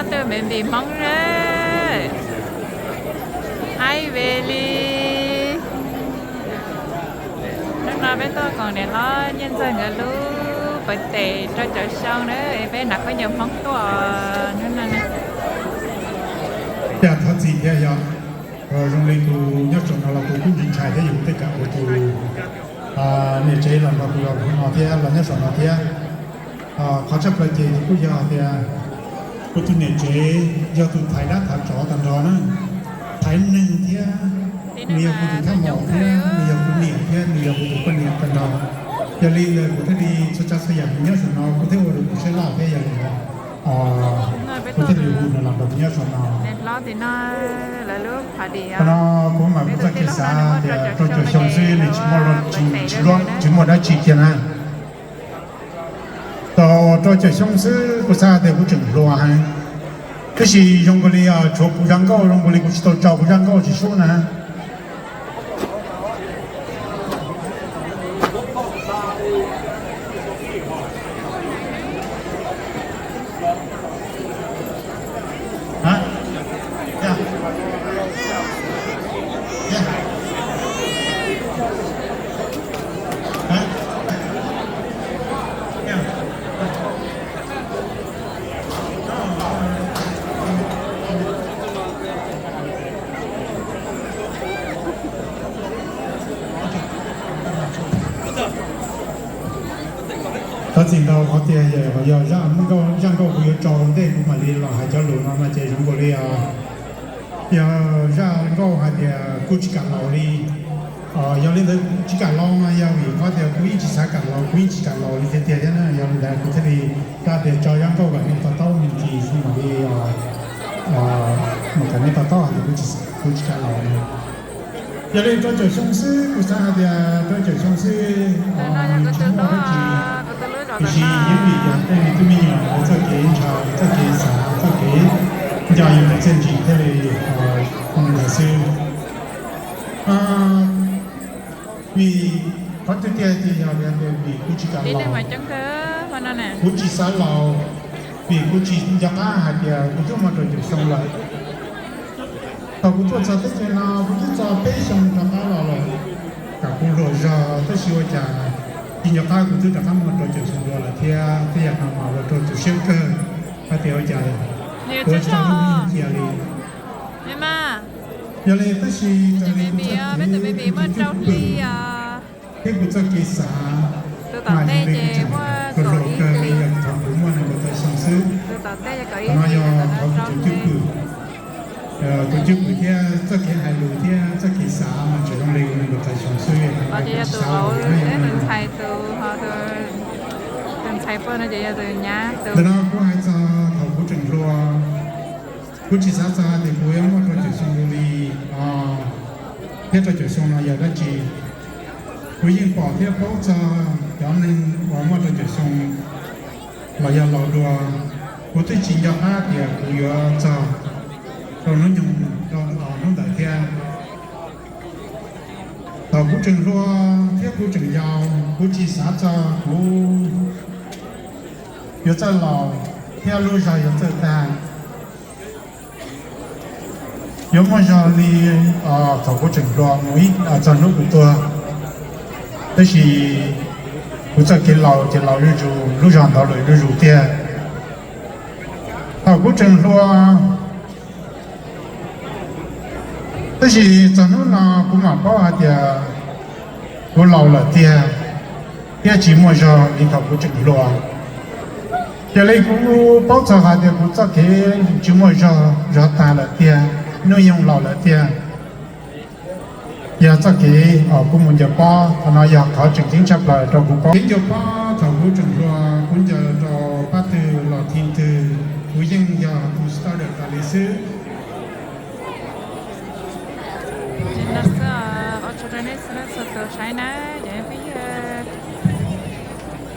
Ob tug me npis Hmoob na, haib ve li. Hnub no peb tuaj koom niam hlob Nyiaj Ntxawg nkawd lub birthday rau caum xyoo na, peb hnav khaub ncaws Hmoob tuaj hnub no. Cas thov txim thiab yog, zoo li kuv nyob saum no los kuv kuj ntshai ntshai thiab, yog kuv tej kam ua tus niam tsev los nrog kuv los no thiab, los nyob saum no thiab. Qhov tshaj plaws ces kuj yog tias kuv tus niam tsev yog tus thaiv dab thaiv tsov tag nrho na, thaiv neeg thiab, nws yog kuv tus thab maum thiab, nws yog kuv niam thiab, nws yog kuv tus poj niam tag nrho. Yog li ntawd kuv thiaj li txhua tsav txhua yam nws nyob saum no kuv thiaj ua rau kuv saib laj thiab, yog li ntawd kuv thiaj li hu nws los nrog kuv nyob saum no. Qhov no kuv mam kuv txoj kev xav tias rau caum xyoo xwb nws tsis muaj, tsis muaj dab tsi kiag na. Tau rau caum xyoo xwb kuv xav tias kuv tseem hluas heev, tab sis zoo nkaus li tshuav kuv zaj nkauj, zoo nkaus li kuv tsis tau tso kuv zaj nkauj tsis sub na. Thov txim ntau qhov tias yog zaj nkauj, zaj nkauj kuv yuav tso ua ntej kuv mam li los hais cov lus no no ces zoo nkaus li yog zaj nkauj hais tias kuv tsis kam laus li. Yog li ntawd tsis kam laus no yog vim qhov tias kuv yeej tsis xav kam laus, kuv yeej tsis kam laus li tiag tiag thiab na. Yog li ntawd kuv thiaj li xav tias tso zaj nkauj kom nej to taub me ntsis xwb mam li, kom nej to taub hais tias kuv tsis kam laus li. Yog li rau caum xyoo xwb kuv xav hais tias rau caum xyoo xwb, tsis muaj dab tsi, tiam sis yeej vim yog tej me tub me nyuam lawv txoj kev ntshaw, txoj kev xav, txoj kev nco yus tus txiaj ntsig thiaj li ua li ntawd xwb. Vim qhov twg tiag ces yog tias vim kuv tsis kam laus, kuv tsis xav laus, vim kuv tsis nco qab hais tias kuv twb muaj rau caum xyoo lawm. Thaum kuv tuaj txog teb chaws no kuv twb txog peb xyoo rov qab los lawm, kom kuv hluas zog tab sis ua cas tsis nco qab kuv twb rov qab muaj rau caum xyoo dua lawm thiab. Tej yam no mas ua rau tu siab kawg hais tias ua cas kuv tsis tau lub neej cia li. Yog li tab sis raws li kuv txoj kev cwj pwm thiab kuv txoj kev xav mas zoo li kuv tseem hluas kawg li, yog thaum kuv muaj nees nkaum tawm xyoo xwb. Qhov no yog qhov kuv tus cwj pwm, tus cwj pwm thiab txoj kev hais lus thiab txoj kev xav mas tseem zoo li kuv nees nkaum tawm xyoo xwb, thaum no kuv tsis xav los kuv yeej ntxhais. Ntawm no kuv hais txog thaum kuv tseem hluas, kuv tsis xav txog tias kuv yuav muaj rau caum xyoo li thiab rau caum xyoo no yog dab tsi. Kuv yeej pom thiab paub txog cov neeg uas muaj rau caum xyoo los yog laus dua. Kuv twb tsis nco qab tias kuv yuav txog rau hnub nyoog, rau hnub ntawd thiab. Thaum kuv tseem hluas thiab kuv tseem yau, kuv tsis xav txog kuv yuav txawj laus thiab lub zog yuav txawj tag. Yuav muaj zog li thaum kuv tseem hluas mus ib txog hnub kuv tuag. Tab sis kuv txoj kev laus ces laus zuj zus, lub zog ntawd lawm zuj zus tiag. Thaum kuv tseem hluas, tab sis txog hnub no kuv mam paub hais tias kuv laus lawm tiag thiab tsis muaj zog li thaum kuv tseem hluas. Yog li kuv paub txog hais tias kuv txoj kev tsis muaj zog, zog tag lawm tiag, hnub nyoog laus lawm tiag. Yog txoj kev uas kuv mus ncaws pob, qhov no yog qhov tseem ceeb tshaj plaws rau kuv paub. Kev ncaws pob thaum kuv tseem hluas kuv ncaws rau pab twg los team twg, kuv yeej yog tus starter tas li xwb. Saib na,